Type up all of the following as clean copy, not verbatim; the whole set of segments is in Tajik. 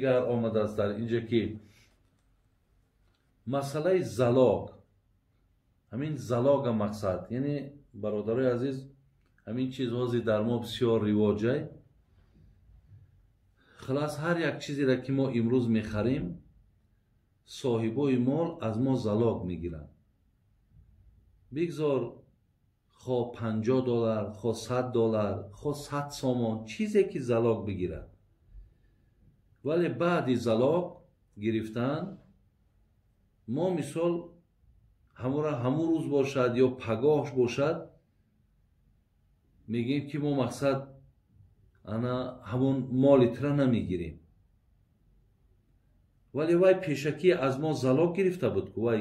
Дигар омадааст дар инҷа, ки масъалаи залог, ҳамин залога мақсад, яъне бародарои азиз, ҳамин чиз ҳозир дар мо бисёр ривоҷай. Хулас, ҳар як чизеро ки мо имрӯз мехарем, соҳибои мол аз мо залог мегиранд. Бигзор хо $50, хо $100, хо 100 сомон, чизе ки залог бигирад. Вале баъди залог гирифтан мо мисол ҳамура ҳамун рӯз бошад ё пагоҳш бошад, мегӯем ки мо мақсад ана ҳамун моли тура намегирем. Вале вай пешакӣ аз мо залог гирифта буд ку, вай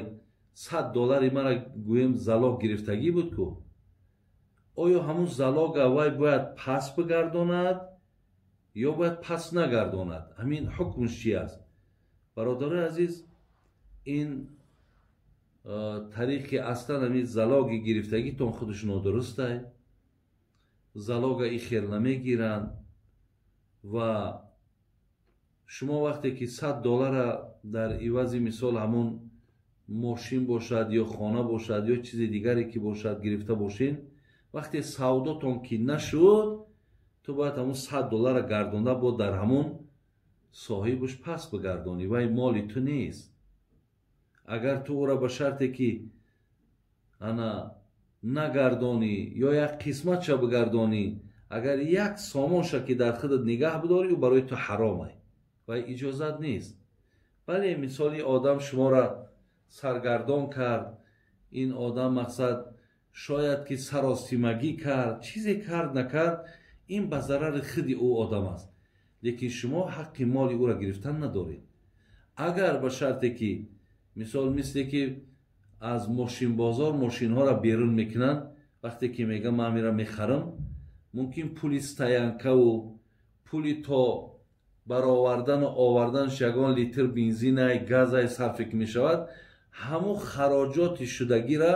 $100 мара гӯем залог гирифтагӣ буд ку. Оё ҳамун залога вай бояд пас бигардонад ё бояд пас нагардонад? Ҳамин ҳукмш чи аст? Бародарои азиз, ин тариқи аслан ҳамин залоги гирифтагитон худаш нодурустай. Залога и хел намегиранд ва шумо вақте ки $100 дар ивази мисол ҳамун мошин бошад ё хона бошад ё чизи дигаре ки бошад гирифта бошед, вақте савдотон ки нашуд, ту бояд ҳамун $100 гардонда бо дар ҳамун соҳибаш пас бигардонӣ. Вай моли ту нест. Агар ту ӯра ба шарте ки ана нагардонӣ ё як қисматша бигардонӣ, агар як сомонша ки дар худат нигаҳ бидорӣ, ӯ барои ту ҳаромай, вай иҷозат нест. Бале, мисоли одам шуморо саргардон кард, ин одам мақсад шояд ки саросимагӣ кард, чизе кард накард, ин ба зарари худи ӯ одам аст. Лекин шумо ҳаққи моли ӯро гирифтан надоред. Агар ба шарте ки мисол мисле ки аз мошинбозор мошинҳоро берун мекунанд, вақте ки мегӯям ман ҳаминро мехарам, мумкин пули стоянкаву пули то баровардану оварданаш ягон литр бензинай, газай сарфе ки мешавад, ҳамун хароҷоти шудагира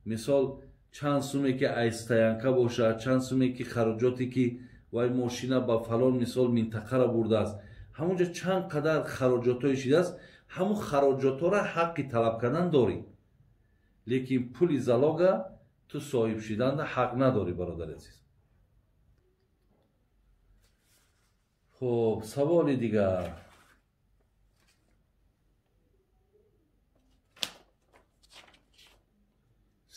мисол чанд суме ки ай стоянка бошад, чанд суме ки хароҷоте ки вай мошина ба фалон мисол минтақаро бурдааст, ҳамунҷо чанд қадар хароҷотҳое шидааст, ҳамун хароҷотҳоро ҳаққи талаб кардан дорӣ. Лекин пули залога ту соҳиб шиданда ҳақ надорӣ, бародари азиз. Хуб, саволи дигар.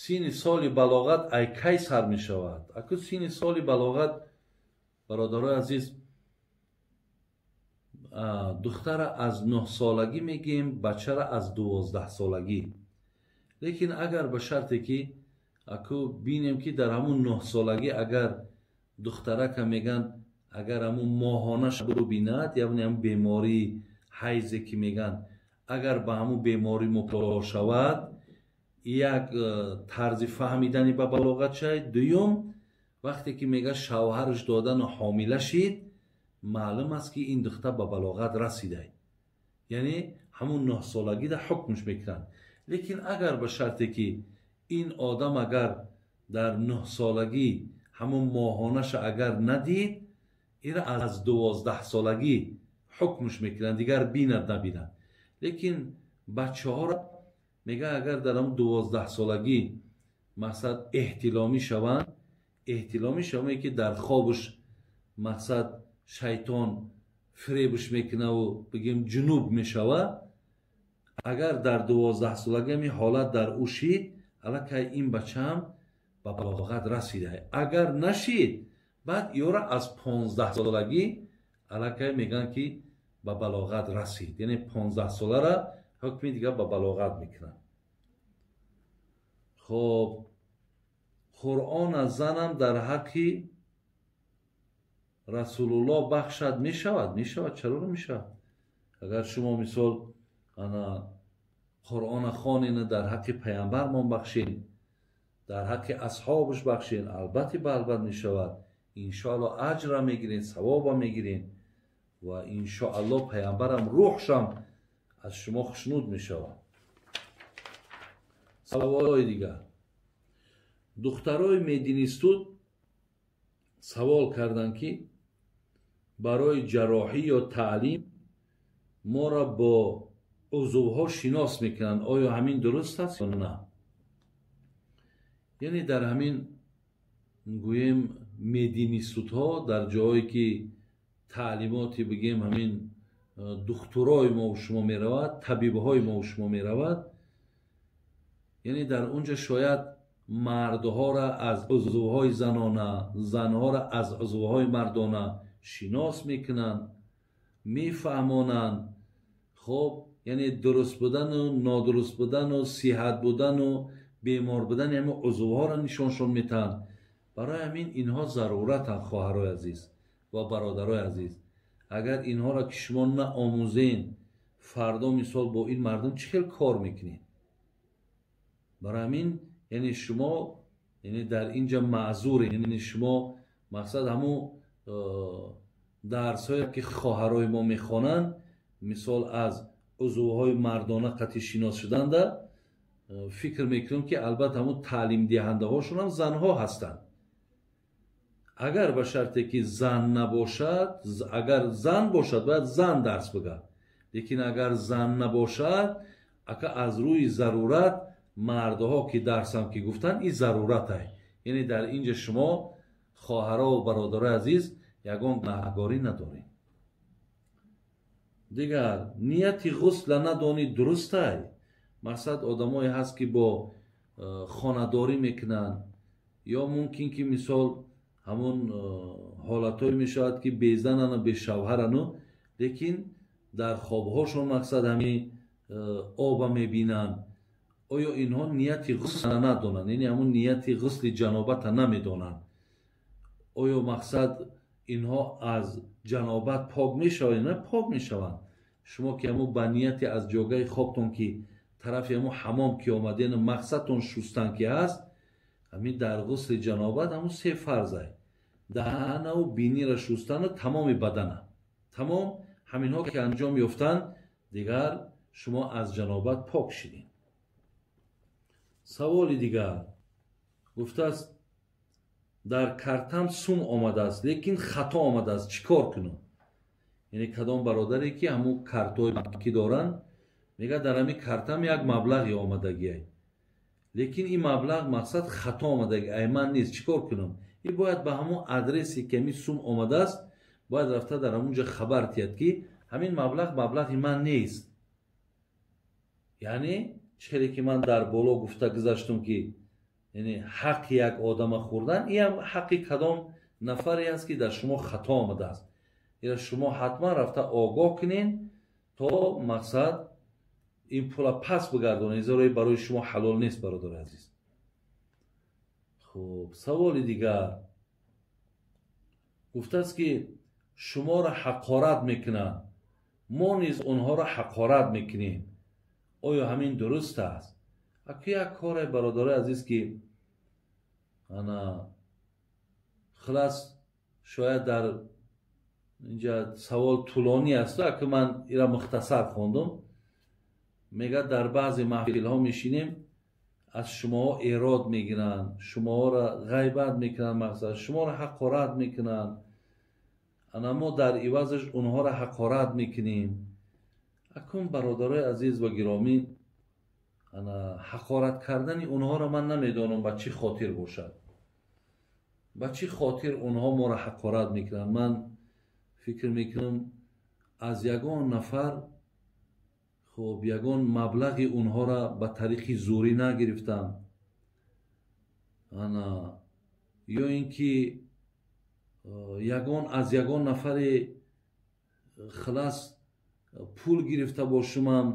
Синни соли балоғат ай кай сар мешавад? Аку синни соли балоғат, бародарои азиз, духтара аз 9 солагӣ мегӯем, бачара аз 12 солагӣ. Лекин агар ба шарте ки аку бинем ки дар ҳамун 9 солагӣ агар духтарака мегӯянд, агар ҳамун моҳонаша бибинад, яъне ҳамун бемории ҳайзе ки мегӯянд, агар ба ҳамун беморӣ мубтало шавад, як тарзи фаҳмидани ба балоғат шавад. Дуюм, вақте ки мегӯяд шавҳараш додану ҳомила шид, маълум аст ки ин духтар ба балоғат расидай, яъне ҳамун 9 солагида ҳукмш мекунанд. Лекин агар ба шарте ки ин одам агар дар 9 солагӣ ҳамун моҳонаша агар надид, ира аз 12 солагӣ ҳукмш мекунанд, дигар бинад набинад. Лекин бачаҳоро мегӯяд агар дар ҳамун 12 солагӣ мақсад эҳтиломӣ шаванд, эҳтиломӣ шаванд ки дар хобаш мақсад шайтон фиребш мекунаву бигем ҷунуб мешавад, агар дар 12 солагӣ ҳамин ҳолат дар ӯ шид, аллакай ин бачаам ба балоғат расида. Агар нашид, баъд ёра аз 15 солагӣ аллакай мегӯянд ки ба балоғат расид, яъне 15 солара ҳукми дигар ба балоғат мекунанд. Хоб, Қуръон аз занам дар ҳаққи Расулуллоҳ бахшад мешавад? Мешавад, чаро намешавад? Агар шумо мисол ана Қуръона хонена дар ҳаққи паямбармон бахшед, дар ҳаққи асҳобаш бахшед, албатта ба албат мешавад. Иншоаллоҳ аҷра мегиред, савоба мегиред ва иншоаллоҳ паямбарам рӯҳшам аз шумо хушнуд мешавад. Саволҳои дигар. Духтарои мединистуд савол карданд ки барои ҷарроҳӣ ё таълим Моро бо узвҳо шинос мекунанд, оё ҳамин дуруст аст ё на? Яъне дар ҳамин гӯем мединистутҳо, дар ҷоҳое ки таълимоти бигем ҳамин духтурои мову шумо меравад, табибҳои мову шумо меравад, яъне дар он ҷо шояд мардҳоро аз узвҳои занона, занҳоро аз узвҳои мардона шинос мекунанд, мефаҳмонанд. Хоб, яъне дуруст будану нодуруст будану сиҳат будану бемор будани ҳамин узвҳоро нишоншон метаҳанд. Барои ҳамин инҳо заруратанд, хоҳарои азиз ва бародарои азиз. Агар инҳоро ки шумо наомӯзен, фардо мисол бо ин мардум чӣ хел кор мекунед? Барои ҳамин яъне шумо яъне дар инҷа маъзуре, яъне шумо мақсад ҳамун дарсҳое ки хоҳарои мо мехонанд, мисол аз узвҳои мардона қатъи шинос шуданда, фикр мекунам ки албатта ҳамун таълимдиҳандаҳошон ҳам занҳо ҳастанд. Агар ба шарте ки зан набошад, агар зан бошад, бояд зан дарс бигӯяд, лекин агар зан набошад, ака аз рӯи зарурат мардҳо ки дарсам ки гуфтанд, ин заруратай. Яъне дар инҷа шумо хоҳаро ва бародарои азиз ягон гунаҳгорӣ надоред. Дигар нияти ғусла надонӣ дурустай? Мақсад одамое ҳаст ки бо хонадорӣ мекунанд, ё мумкин ки мисол ҳамун ҳолатҳое мешавад ки безанану бешавҳарану, лекин дар хобҳошон мақсад ҳамин оба мебинанд. Оё инҳо нияти ғусла надонанд? Яъне ҳамун нияти ғусли ҷанобата намедонанд. Оё мақсад инҳо аз ҷанобат пок мешаванд? На, пок мешаванд. Шумо ки ҳамун ба нияти аз ҷогаи хобтон ки тарафи ҳамун ҳамом ки омадену мақсадтон шустан ки ҳаст, ҳамин дар ғусли ҷанобат ҳамун се фарзай: даҳанаву бинира шустану тамоми бадана. Тамом ҳаминҳо ки анҷом ёфтанд, дигар шумо аз ҷанобат пок шидед. Саволи дигар гуфтааст: дар картам сум омадааст, лекин хато омадааст, чӣ кор кунам? Яъне кадом бародаре ки ҳамун картҳои банкӣ доранд, мегӯяд дар ҳамин картам як маблағе омадагиай, лекин ин маблағ мақсад хато омадаги, ай ман нест, чӣ кор кунам? Ин бояд ба ҳамун адресе ки ҳамин сум омадааст, бояд рафта дар ҳамун ҷо хабар тиҳад ки ҳамин маблағ маблағи ман нест. Яъне чӣ хеле ки ман дар боло гуфта гузаштум ки яъне ҳаққи як одама хӯрдан, ин ҳам ҳаққи кадом нафаре аст ки дар шумо хато омадааст. Ира шумо ҳатман рафта огоҳ кунед то мақсад ин пула пас бигардонед, зеро барои шумо ҳалол нест, бародари азиз. Хуб, саволи дигар гуфтааст ки шуморо ҳақорат мекунанд, мо низ онҳоро ҳақорат мекунем, оё ҳамин дуруст аст? Аку як коре, бародарои азиз, ки ана хулас шояд дар инҷа савол тӯлонӣ аст, аку ман ира мухтасар хондум. Мегӯяд дар баъзе маҳфилҳо мешинем, аз шумоҳо эрод мегиранд, шумоҳоро ғайбат мекунанд, мақсад шуморо ҳақорат мекунанд, ана мо дар ивазаш онҳоро ҳақорат мекунем. Акун бародарои азиз ва гиромӣ, ана ҳақорат кардани онҳоро ман намедонам ба чӣ хотир бошад, ба чӣ хотир онҳо моро ҳақорат мекунанд. Ман фикр мекунам аз ягон нафар хуб ягон маблағи онҳоро ба тариқи зӯрӣ нагирифтам, ана ё ин ки ягон аз ягон нафаре хилас пул гирифта бошумам,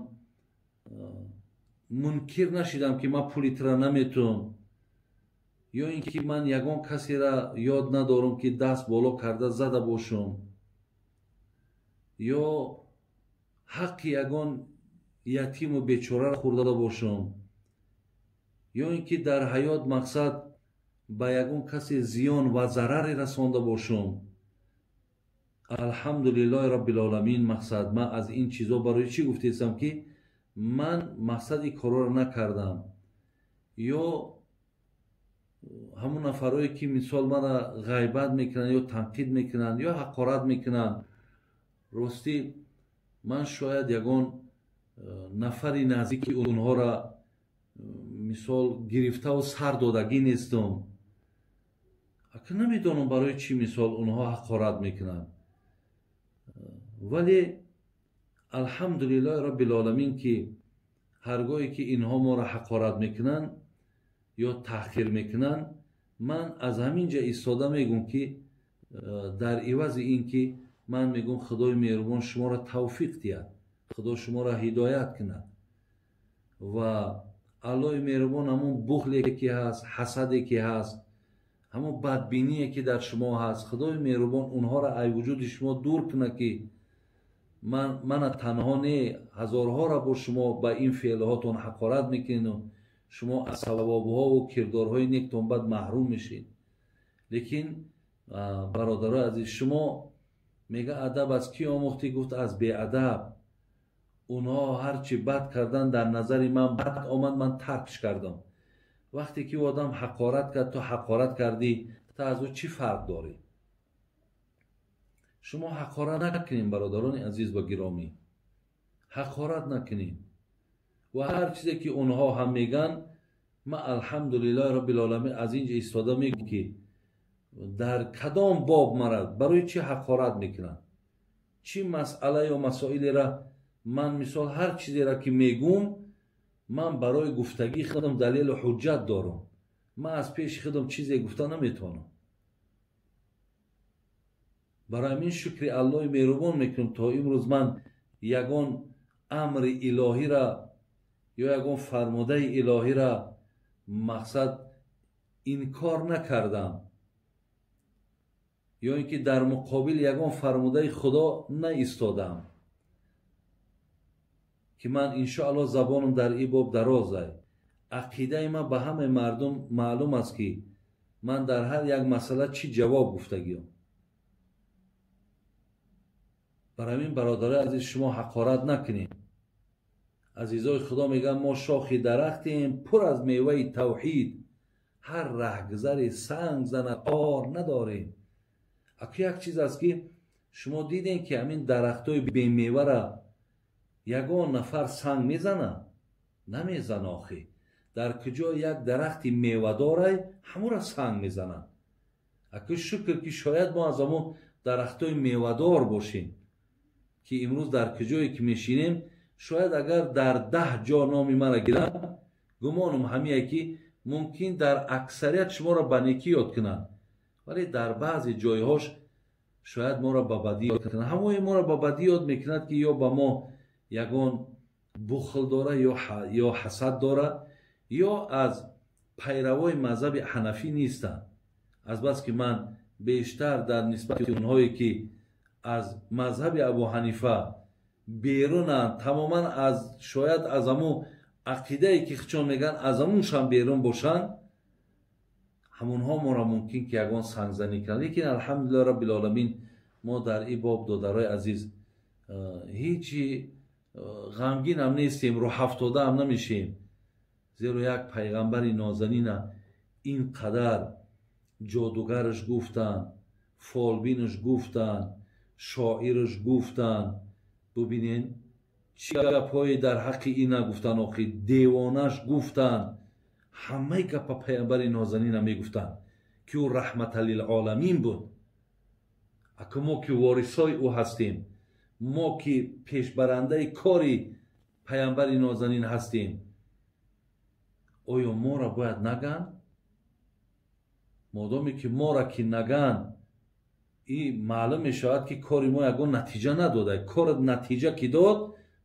мункир нашидам ки ман пули тира наметавам, ё ин ки ман ягон касера ёд надорам ки даст боло карда зада бошум, ё ҳаққи ягон ятиму бечораро хӯрда бошум, ё ин ки дар ҳаёт мақсад ба ягон касе зиён ва зараре расонда бошум. Алҳамдулиллоҳи роббилоламин, мақсад ман аз ин чизо барои чӣ гуфтаистам ки ман мақсад ин корҳоро накардам, ё ҳамун нафарое ки мисол мара ғайбат мекунанд ё танқид мекунанд ё ҳақорат мекунанд, ростӣ. Ман шояд ягон нафари наздики онҳоро мисол гирифтаву сар додагӣ нестам. Ака намедонам барои чӣ мисол онҳо ҳақорат мекунанд. Вале алҳамдулиллоҳи роббил оламин ки ҳаргоҳе ки инҳо моро ҳақорат мекунанд ё таҳқир мекунанд, ман аз ҳамин ҷа истода мегӯм ки дар ивази ин ки ман мегӯм Худои меҳрубон шуморо тавфиқ диҳад, Худо шуморо ҳидоят кунад ва Аллоҳи меҳрубон ҳамон бухле ки ҳаст, ҳасаде ки ҳаст, ҳамон бадбиние ки дар шумо ҳаст, Худои меҳрубон онҳоро ай вуҷуди шумо дур кунад ки мана танҳо не, ҳазорҳоро бо шумо ба ин феълҳотон ҳақорат мекунеду шумо аз савобҳову кирдорҳои нектон бад маҳрум мешед. Лекин бародарои азиз, шумо мега адаб аз кӣ омӯхтӣ? Гуфт аз беадаб. Онҳо ҳарчи бад кардан дар назари ман бад омад, ман таркш кардам. Вақте ки одам ҳақорат кард, ту ҳақорат кардӣ, ту аз ӯ чӣ фарқ дорӣ? Шумо ҳақорат накунед, бародарони азиз ва гиромӣ, ҳақорат накунед. Ва ҳар чизе ки онҳо ҳам мегӯянд, ман алҳамдулиллоҳи роббил оламин аз ин ҷо истода мегӯям ки дар кадом боб мара барои чӣ ҳақорат мекунанд, чӣ масъала ё масоилера ман мисол ҳар чизеро ки мегӯм, ман барои гуфтагии худам далелу ҳуҷҷат дорам. Ман аз пеши худам чизе гуфта наметавонам. Барои ҳамин шукри Аллоҳи меҳрубон мекунам, то имрӯз ман ягон амри илоҳира ё ягон фармудаи илоҳира мақсад инкор накардам ё ин ки дар муқобил ягон фармудаи Худо наистодам ки ман иншоаллоҳ забонам дар ин боб дарозай. Ақидаи ман ба ҳамаи мардум маълум аст ки ман дар ҳар як масъала чӣ ҷавоб гуфтагиам. Барои ҳамин бародарои азиз, шумо ҳақорат накунед. Азизои Худо мегӯянд мо шохи дарахтем пур аз меваи тавҳид, ҳар раҳгузаре санг занад ор надорем. Аку як чиз аст ки шумо дидем ки ҳамин дарахтҳои бемевара ягон нафар санг мезанад? Намезана. Охи дар куҷо як дарахти мевадорай ҳамура санг мезанад. Аку шукр ки шояд мо аз ҳамон дарахтҳои мевадор бошем ки имрӯз дар куҷое ки мешинем, шояд агар дар 10 ҷо номи мара гиранд, гумонам ҳамие ки мумкин дар аксарият шуморо ба некӣ ёд кунанд, вале дар баъзе ҷойҳош шояд моро ба бадӣ ёд кунанд. Ҳамои моро ба бадӣ ёд мекунад ки ё ба мо ягон бухл дора, ё ҳасад дора, ё аз пайравои мазҳаби ҳанафӣ нестанд. Азбаски ман бештар дар нисбати онҳое ки аз мазҳаби Абу Ҳанифа берунанд, тамоман аз шояд аз ҳамун ақидае ки хичон мегӯянд аз ҳамуншам берун бошанд, ҳамонҳо моро мумкин ки ягон сангзанӣ кунанд. Лекин алҳамдулиллоҳи роббил оламин мо дар ин боб додарои азиз ҳечи ғамгинам нестем, рӯҳафтодаам намешем, зеро як пайғамбари нозанина ин қадар ҷодугараш гуфтанд, фолбинаш гуфтанд, шоираш гуфтанд. Бубинен чӣ гапҳое дар ҳаққи ин нагуфтанд, охи девонаш гуфтанд. Ҳамаи гапа пайғамбари нозанина мегуфтанд ки ӯ раҳмата лилоламин буд. Ака мо ки ворисои ӯ ҳастем, мо ки пешбарандаи кори пайғамбари нозанин ҳастем, оё моро бояд наган? Модоме ки моро ки наган, ин маълум мешавад ки кори мо ягон натиҷа надода. Кор натиҷа ки дод,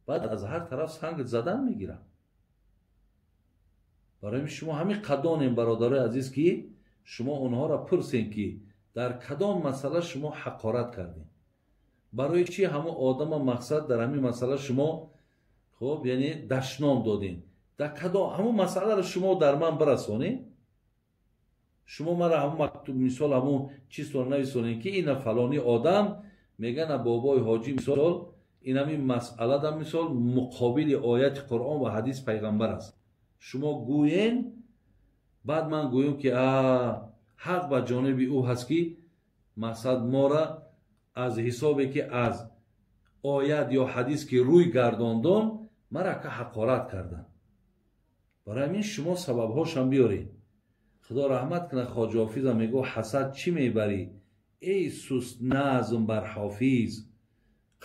баъд аз ҳар тараф санг задан мегирад. Барои шумо ҳамин қадонем бародарои азиз ки шумо онҳоро пурсем ки дар кадом масъала шумо ҳақорат кардем, барои чӣ ҳамон одама мақсад дар ҳамин масъала шумо хуб яъне дашном додем, дар кадом ҳамон масъаларо шумо дар ман бирасонед. Шумо мара ҳамон мактуб мисол ҳамон чизро нависонед ки ина фалони одам мегана бобои ҳоҷӣ мисол ин ҳамин масъала дар мисол муқобили ояти Қуръон ва ҳадис пайғамбар аст. Шумо гӯен, баъд ман гӯем ки ҳақ ба ҷониби ӯ ҳаст ки мақсад мора аз ҳисобе ки аз оят ё ҳадис ки рӯй гардондон, мара ака ҳақорат карданд. Барои ҳамин шумо сабабҳошам биёред. Худо раҳмат кунад Хоҷа Ҳофиза мегӯ ҳасад чӣ мебарӣ? Эй суст назм бар ҳофиз,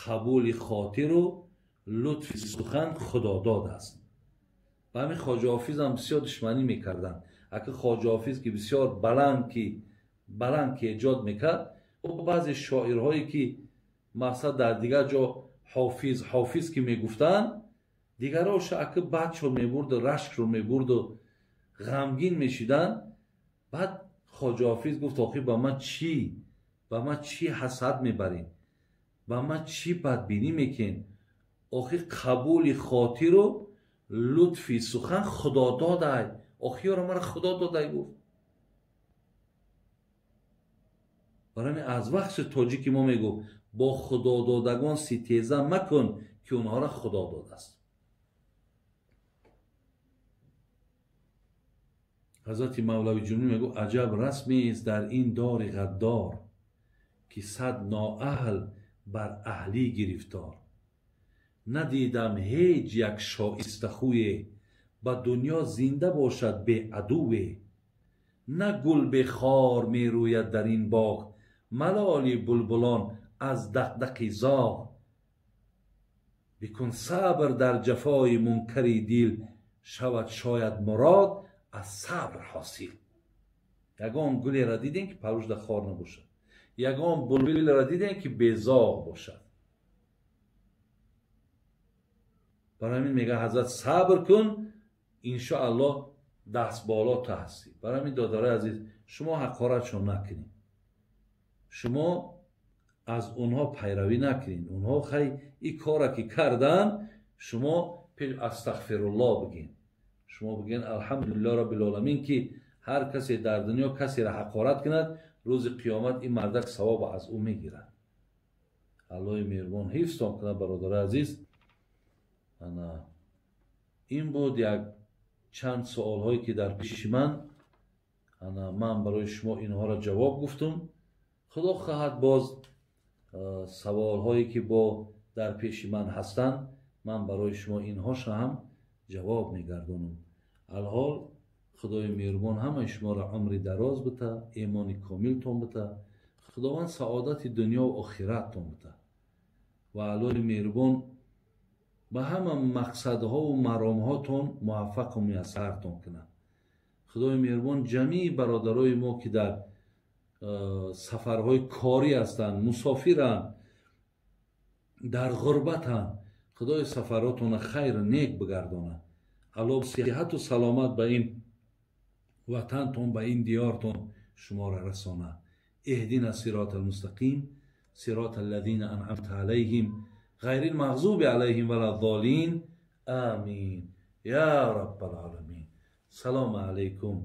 қабули хотиру лутфи сухан худодод аст. Ба ҳамин Хоҷа Ҳофизам бисёр душманӣ мекарданд. Ака Хоҷа Ҳофиз ки бисёр баланд ки эҷод мекард, ӯ баъзе шоирҳое ки мақсад дар дигар ҷо ҳофиз ҳофиз ки мегуфтанд, дигароша ака бадшо мебурду рашкро мебурду ғамгин мешиданд. Баъд Хоҷа Ҳофиз гуфт охир ба ман чӣ? Ба ман чӣ ҳасад мебаред? Ба ман чӣ бадбинӣ мекунед? Охир қабули хотиру лутфи сухан худододай. Охир ёро мара худо додай гуфт. Барои ҳамин аз вақти тоҷики мо мегуфт бо худододагон ситеза макун ки онҳоро худо додааст. Ҳазрати Мавлави Ҷумлӣ мегӯ аҷаб расмест дар ин дори ғаддор, ки сад ноаҳл бар аҳлӣ гирифтор. Надидам ҳеҷ як шоистахӯе, ба дунё зинда бошад беадуве. На гул бехор мерӯяд дар ин боғ, малоли булбулон аз дақдақи зоғ. Бикун сабр дар ҷафои мункари дил, шавад шояд мурод аз сабр ҳосил. Ягон гулеро дидем ки парвушда хор набошад, ягон булбулеро дидем ки безоғ бошад. Барои ҳамин мегӯяд ҳазрат сабр кун, иншоаллоҳ даст боло ту ҳастӣ. Барои ҳамин додарои азиз, шумо ҳақоратшон накунед, шумо аз онҳо пайравӣ накунед. Онҳо хай ин кора ки карданд, шумо пеш астағфируллоҳ бигӯед. Шумо бигӯед алҳамдулиллоҳ роббил оламин, ки ҳар касе дар дунё касеро ҳақорат кунад, рӯзи қиёмат ин мардак савоб аз ӯ мегирад. Аллоҳи меҳрубон ҳифзтон кунад бародарои азиз. Ана ин буд як чанд суолҳое ки дар пеши ман, ана ман барои шумо инҳоро ҷавоб гуфтум. Худо хоҳад боз саволҳое ки бо дар пеши ман ҳастанд, ман барои шумо инҳоша ҳам ҷавоб мегардонам. Алҳол Худои меҳрубон ҳамаи шуморо умри дароз бита, имони комилтон бита, Худованд саодати дунё ва охираттон бита ва Аллоҳи меҳрубон ба ҳама мақсадҳову маромҳотон муваффақу муяссартон кунад. Худои меҳрубон ҷамии бародарои мо ки дар сафарҳои корӣ ҳастанд, мусофиранд, дар ғурбатанд, Худои сафаротонро хайру нек бигардонад. Аллоҳ сиҳату саломат ба ин ватантон, ба ин диёртон шуморо расонад. Иҳдина сирота алмустақим, сирота аллазина анъамта алайҳим, ғайри алмағзуби алайҳим валаззолин. Амин я раббал оламин. Салому алайкум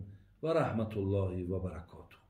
ва раҳматуллоҳи ва баракотуҳ.